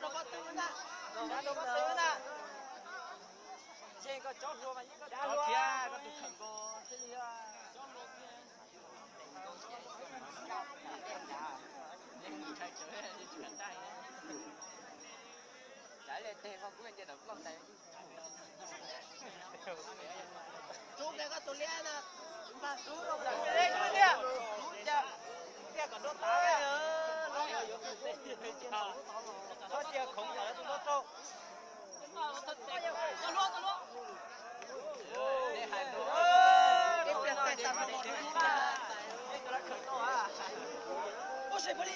Rau koj tw na, rau koj tw na. Ntshe koj cob hlua mas yeej koj cob thiab koj tus kheem nkaus thiaj li. Ntshai tsawv, tsis kam tag. Cav li teg koj kuj nce tom ploj ntais. Rub kiag koj tus liab na, npaj rub rau tiag, tiag kom rub tas. Txhob cia khoov kom lawv tus ntaub rau. Ua li,